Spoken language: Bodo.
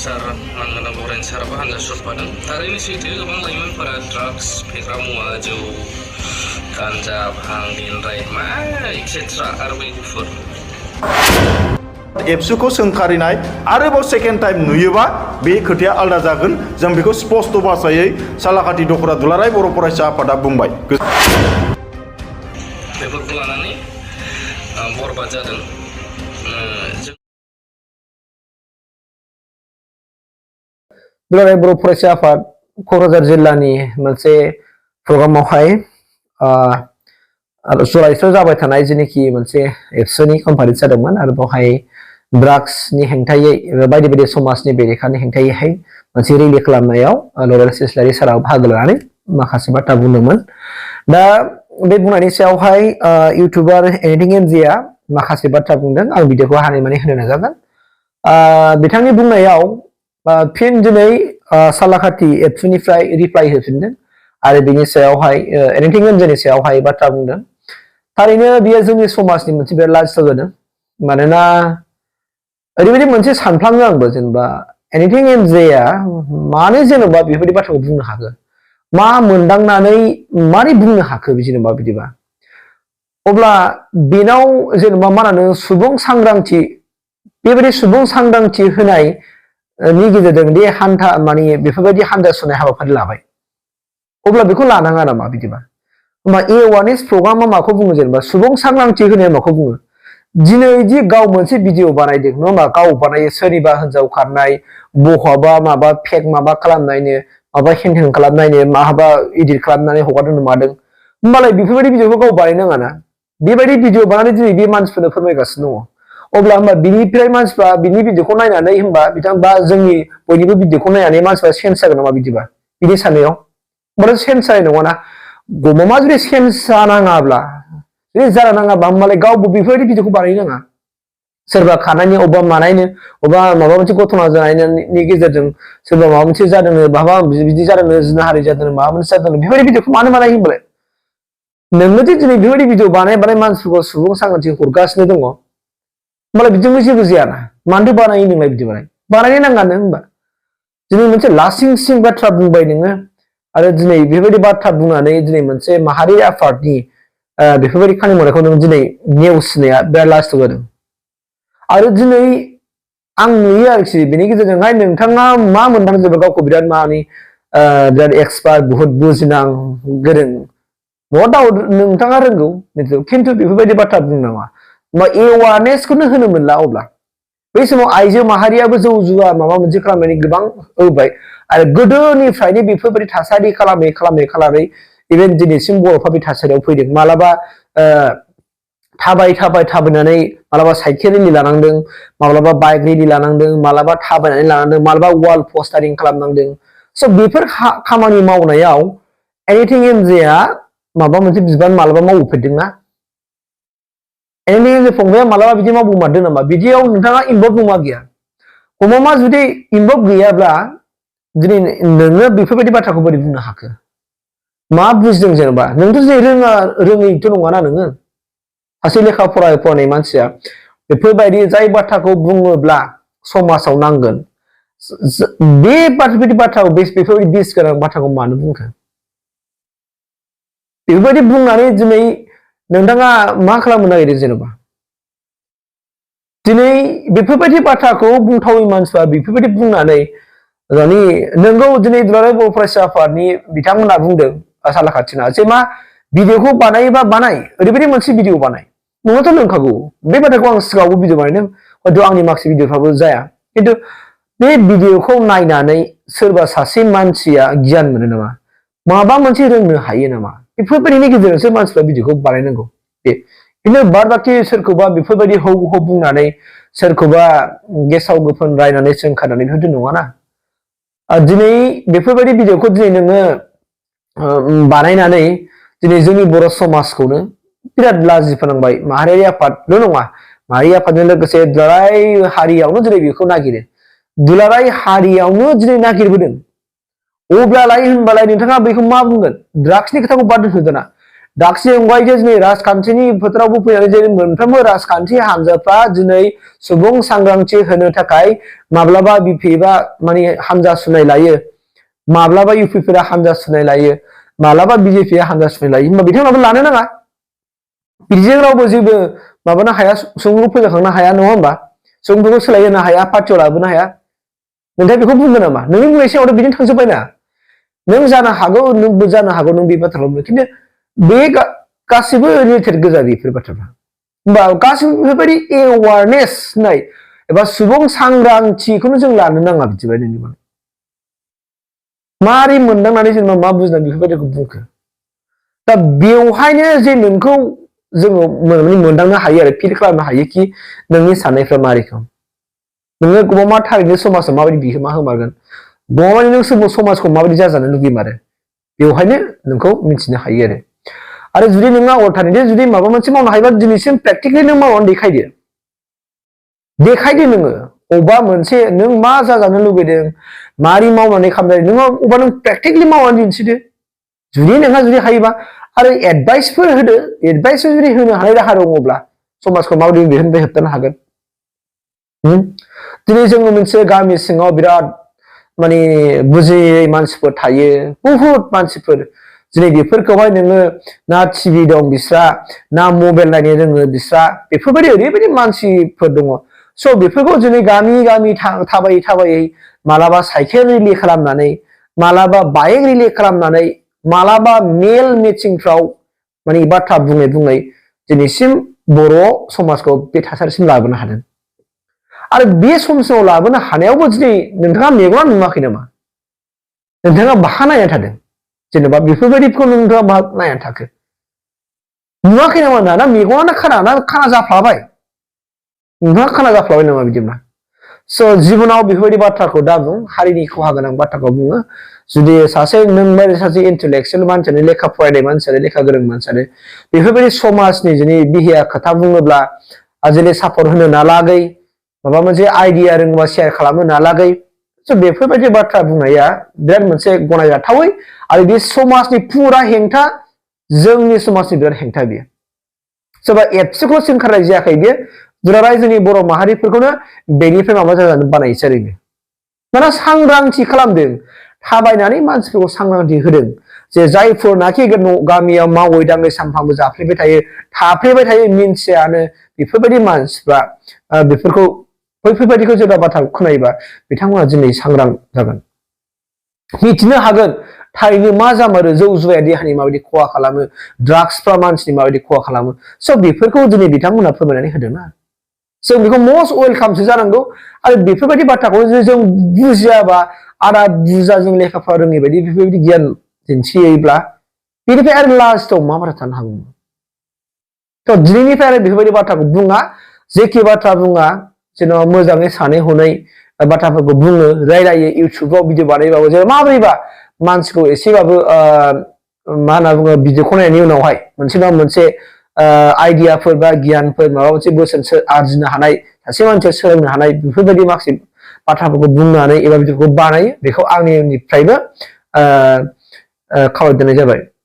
रेन्सार मानगोनांगौ रेन्साराबो हानजा सुरफादों। थारैनो सैथो गोबां लाइमोनफोरा ड्राग्स, फेग्रा मुवा, जौ, गान्जा, भां, दिनराय मा एक्सेट्रा आरो बै गुफुर एबसुखौ सोंखारिनाय आरोबाव सेकेन्ड टाइम नुयोबा बे खोथाया आलादा जागोन। जों बेखौ स्पष्ट भाषायै सालाकाथि दख'रा दुलाराय बर' फरायसा आफादा बुंबाय। बेफोरखौ लानानै बरबाद जादों। दुलाराय बर' फरायसा आफाद क'क्राझार जिल्लानि मोनसे प्रग्रामावहाय जरायस' जाबाय थानाय जेनेखि मोनसे एबसुनि कनफारेन्स जादोंमोन आरो बेवहाय ड्राग्सनि हेंथायै बायदि बायदि समाजनि बेरेखानि हेंथायैहाय मोनसे रेलि खालामनायाव नरेल इस्लारि सारा बाहागो लानानै माखासे बाथ्रा बुंदोंमोन। दा बे बुंनायनि सायावहाय इउटुबार एनिथिं एमजेआ माखासे बाथ्रा बुंदों। आं भिडिअखौ हानायमानि होनो नाजागोन। बिथांनि बुंनायाव फिन दिनै सालाकाथि एबसुनिफ्राय रिप्लाइ होफिनदों आरो बिनि सायावहाय एनिथिं एमजेनि सायावहाय बाथ्रा बुंदों। थारैनो बियो जोंनि समाजनि मोनसे बिराद लाजिथाव जादों। मानोना ओरैबायदि मोनसे सानफ्लाङो आंबो, जेनेबा एनिथिं एमजेआ मानो जेनेबा बेफोरबायदि बाथ्राखौ बुंनो हाखो, मा मोनदांनानै मारै बुंनो हाखो जेनेबा बिदिबा। अब्ला बेनाव जेनेबा मा होनो सुबुं सांग्रांथि, बेबायदि सुबुं सांग्रांथि होनाय नि गेजेरजों बे हान्था माने बेफोरबायदि हान्जा सुनाय हाबाफारि लाबाय, अब्ला बेखौ लानाङा नामा बिदिबा? होमबा एवारनेस प्रग्रामा माखौ बुङो, जेनेबा सुबुं सांग्रांथि होनाया माखौ बुङो? दिनै दि गाव मोनसे भिडिअ बानायदों नङा होमबा, गाव बानायो सोरनिबा हिनजाव खारनाय, बहाबा माबा फेक माबा खालामनायनो, माबा हेन खालामनायनो, माबा इदिट खालामनानै हगारदों मादों, होमबालाय बेफोरबायदि भिडिअखौ गाव बानायनाङा ना। बेबायदि भिडिअ बानायनानै दिनै बे मानसिफोरनो फोरमायगासिनो दङ। अब्ला होमबा बिनिफ्राय मानसिफ्रा बिनि भिडिअखौ नायनानै होमबा बिथांबा जोंनि बयनिबो भिडिअखौ नायनानै मानसिफ्रा चेन्ज जागोन नामा बिदिबा? बिनि साननायाव होमबाथ' चेन्ज जानाय नङाना। गमामा जुदि चेन्ज जानाङाब्ला, जुदि जानो नाङाब्ला, होमबालाय गावबो बेफोरबायदि भिडिअखौ बानायनो नाङा। सोरबा खानायनि अबेबा मानायनो, अबेबा माबा मोनसे घटना जानायनि गेजेरजों सोरबा माबा मोनसे जादों, माबा बिदि जादों, जिनाहारि जादों, माबा मोनसे जादों, बेफोरबायदि भिडिअखौ मानो बानायो होमबालाय? नोङो दि दिनै बेफोरबायदि भिडिअ बानाय मानसिफोरखौ सुबुं सांग्रांथि हरगासिनो दङ, होमबालाय बिदिजोंबो जेबो जायाना। मानोथो बानायो नोंलाय बिदिबालाय? बानायनो नाङानो होमबा। दिनै मोनसे लासिं बाथ्रा बुंबाय नोङो, आरो दिनै बेबायदि बाथ्रा बुंनानै दिनै मोनसे माहारि आफादनि बेफोरबायदि खामानि मावनायखौ नों दिनै नेवसिनाया बिराद लाजिथाव जादों। आरो दिनै आं नुयो आरोखि बेनि गेजेरजोंहाय नोंथाङा मा मोनदांजोबो गावखौ बिराद मानि बिराद एक्सपार्ट, बुहुत बुजिनां गोरों, नो डाउट नोंथाङा रोंगौ, खिन्थु बेफोरबायदि बाथ्रा बुंनाङा। होमबा एवारनेसखौनो होनो मोनला। अब्ला बै समाव आइजो माहारियाबो जौ जुवा माबा मोनसे खालामनानै गोबां होबाय, आरो गोदोनिफ्रायनो बेफोरबायदि थासारि खालामै इभेन दिनैसिम बर'फ्रा बे थासारियाव फैदों। मालाबा थाबायनानै, मालाबा साइकेल रेलि लानांदों, मालाबा बाइक रेलि लानांदों, मालाबा थाबायनानै लानांदों, मालाबा वाल पस्टारिं खालामनांदों। स' बेफोर खामानि मावनायाव एनिथिं एमजेआ माबा मोनसे बिबान मालाबा मावफेरदोंना? एनिथिं एमजे फंबाया मालाबा बिदि मावबोमारदों नामा? बिदियाव नोंथाङा इनभल्भ दंना गैया? गमामा जुदि इनभल्भ गैयाब्ला दिनै नोङो बेफोरबायदि बाथ्राखौ बोरै बुंनो हाखो? मा बुजिदों जेनेबा? नोंथ' जे रोङैथ' नङाना नोङो। सासे लेखा फरायनाय मानसिया बेफोरबायदि जाय बाथ्राखौ बुङोब्ला समाजाव नांगोन, बेफोरबायदि बाथ्राखौ, बेफोरबायदि बिस गोनां बाथ्राखौ मानो बुंखो? बेफोरबायदि बुंनानै दिनै नोंथाङा मा खालामनो नागिरदों जेनेबा? दिनै बेफोरबायदि बाथ्राखौ बुंथावै मानसिफ्रा बेफोरबायदि बुंनानै नोंगौ दिनै दुलाराय बर' फरायसा आफादनि बिथांमोना बुंदों सालाकाथिना जे मा भिडिअखौ बानायोबा बानाय, ओरैबायदि मोनसे भिडिअ बानाय। नङाथ' नंखागौ। बे बाथ्राखौ आं सिगाङावबो भिडिअ बानायदों, हयथ' आंनि माखासे भिडिअफ्राबो जाया, खिन्थु बे भिडिअखौ नायनानै सोरबा सासे मानसिया गियान मोनो नामा? माबा मोनसे रोंनो हायो नामा? बेफोरबायदिनि गेजेरजोंसो मानसिफ्रा भिडिअखौ बानायनांगौ। खिन्थु बाद बाखि सोरखौबा बेफोरबायदि हौ बुंनानै, सोरखौबा गेसाव गोफोन रायनानै सोंखारनानै बेफोरबायदि नङाना। दिनै बेफोरबायदि भिडिअखौ दिनै नोङो बानायनानै दिनै जोंनि बर' समाजखौनो बिराद लाजि फोनांबाय। माहारियारि आफादल' नङा, माहारियारि आफादजों लोगोसे दुलाराय हारियावनो दिनै बेखौ नागिरो। दुलाराय हारियावनो दिनै नागिरबोदों। अब्लालाय होनबालाय नोंथाङा बेखौ मा बुंगोन? ड्राग्सनि खोथाखौ बाद दोनथ'दो ना। ड्राग्सनि अनगायै दिनै राजखान्थिनि फोथारावबो फैनानै जेरै मोनफ्रोमबो राजखान्थि हान्जाफ्रा दिनै सुबुं सांग्रांथि होनो थाखाय माब्लाबा बिपि बा माने हान्जा सुनाय लायो, माब्लाबा इउपिफोरा हान्जा सुनाय लायो, माब्लाबा बिजेपिया हान्जा सुनाय लायो। होमबा बिथांमोनाबो लानो नाङा। बिदिजों रावबो जेबो माबानो हाया, सुबुंखौ फोजाखांनो हाया नङा होमबा? सुबुंफोरखौ सोलायहोनो हाया, पार्टियाव लाबोनो हाया। नोंथाङा बेखौ बुंगोन नामा? नोंनि बुंनाय सिगाङावथ' बिदिनो थांजोब्बायना। नों जानो हागौ, नोंबो जानो हागौ नों बे बाथ्राखौ बुङो, खिन्थु बे गासिबो रिलेटेड गोजा बेफोर बाथ्राफ्रा। होमबा गासिबो बेफोरबायदि एवारनेस होननाय एबा सुबुं सांग्रांथिखौनो जों लानो नाङा बिदिबा नोंनि माने। मारै मोनदांनानै जेनेबा मा बुजिनानै बेफोरबायदिखौ बुंखो? दा बेवहायनो जे नोंखौ जोङो मोनदांनो हायो आरो फिल खालामनो हायो कि नोंनि साननायफ्रा मारैखौ। नोङो गमा थारैनो समाजाव माबायदि बिहोमा होमारगोन, गमानि नों समाजखौ माबायदि जाजानो लुगैमारो, बेवहायनो नोंखौ मिथिनो हायो आरो जुदि नोंहा अल्टारनेटिभ जुदि माबा मोनसे मावनो हायोबा दिनैसिम प्रेक्टिकेलि नों मावनानै देखायदो। देखायदो नोङो अबेबा मोनसे नों मा जाजानो लुगैदों, मारै मावनानै खालामनाय, नोङो अबेबा नों प्रेक्टिकेलि मावनानै दिन्थिदो। जुदि नोंहा जुदि हायोबा आरो एडभाइसफोर होदो, एडभाइसफोर जुदि होनो हानाय राहा दङब्ला समाजखौ माबोरै बेफोरनिफ्राय होबथानो हागोन। दिनै जोङो मोनसे गामि सिङाव बिराद माने बुजियै मानसिफोर थायो, बुहुत मानसिफोर। दिनै बेफोरखौहाय नोङो ना टिभि दं बिस्रा, ना मबाइल नायनो रोङो बिस्रा, बेफोरबायदि ओरैबायदि मानसिफोर दङ। स' बेफोरखौ दिनै गामि गामि थाबायै थाबायै मालाबा साइकेल रिलि खालामनानै, मालाबा बाइक रिलि खालामनानै, मालाबा मेल मिटिंफ्राव माने बाथ्रा बुङै बुङै दिनैसिम बर' समाजखौ बे थासारिसिम लाबोनो हादों। आरो बे समसिमाव लाबोनो हानायावबो दिनै नोंथाङा मेगना नुवाखै नामा? नोंथाङा बाहा नायनानै थादों? जेनेबा बेफोरबायदिखौ नोंथाङा बाहा नायनानै थाखो? नुवाखै नामा? ना मेगनानो खाना जाफ्लाबाय? नोंथाङा खाना जाफ्लाबाय नामा बिदिब्ला? स' जिबनाव बेफोरबायदि बाथ्राखौ दा बुं, हारिनि खहा गोनां बाथ्राखौ बुङो। जुदि नोंबायदि सासे इन्टेलेक्सुयेल मानसियानो, लेखा फरायनाय मानसियानो, लेखा गोरों मानसियानो बेफोरबायदि समाजनि जुदि बिहेया खोथा बुङोब्ला आजिलि सापर्ट होनो नालागै, माबा मोनसे आइडिया रोङोबा शेयार खालामनो नालागै, स' बेफोरबायदि बाथ्रा बुंनाया बिराद मोनसे गनायजाथावै आरो बे समाजनि फुरा हेंथा, जोंनि समाजनि बिराद हेंथा बेयो। सोरबा एबसुखौ सोंखारनाय जायाखै बेयो, दुलाराय जोंनि बर' माहारिफोरखौनो बेनिफ्राय माबा जाजानो बानायसै आरो बेयो। माने सांग्रांथि खालामदों, थाबायनानै मानसिफोरखौ सांग्रांथि होदों जे जायफोरनाखि गामियाव मावै दाङै सानफ्रामबो जाफ्लेबाय थायो, थाफ्लेबाय थायो, मिन्थियानो बेफोरबायदि मानसिफ्रा बेफोरखौ बैफोरबायदिखौ जेब्ला बाथ्रा खोनायोबा बिथांमोना दिनै सांग्रां जागोन, मिथिनो हागोन थारैनो मा जामारो, जौ जुवाया देहानि माबायदि खहा खालामो, ड्राग्सफ्रा मानसिनि माबायदि खहा खालामो। स' बेफोरखौ दिनै बिथांमोना फोरमायनानै होदोंना। जों बेखौ मस्ट वेलकामसो जानांगौ। आरो बेफोरबायदि बाथ्राखौ जों बुजियाबा, आदा बुजा जों लेखाफ्रा रोङै बायदि बेफोरबायदि गियान दिन्थियोब्ला बेनिफ्राय आरो लास्टआव मा बाथ्रा थानो हागौ? थ' दिनैनिफ्राय आरो बेफोरबायदि बाथ्राखौ बुङा, जेखि बाथ्रा बुङा जेनेबा मोजाङै सानै हनै बाथ्राफोरखौ बुङो, रायलायो, इउटुबाव भिडिअ बानायबाबो जेनेबा माबोरैबा मानसिखौ एसेबाबो मा होनना बुङो, भिडिअ खनायनि उनावहाय मोनसे नङा मोनसे आइडियाफोर बा गियानफोर माबा मोनसे बोसोन आरजिनो हानाय, सासे मानसिया सोलोंनो हानाय बेफोरबायदि माखासे बाथ्राफोरखौ बुंनानै एबा भिडिअखौ बानायो, बेखौ आंनिफ्रायबो खावलायनाय जाबाय।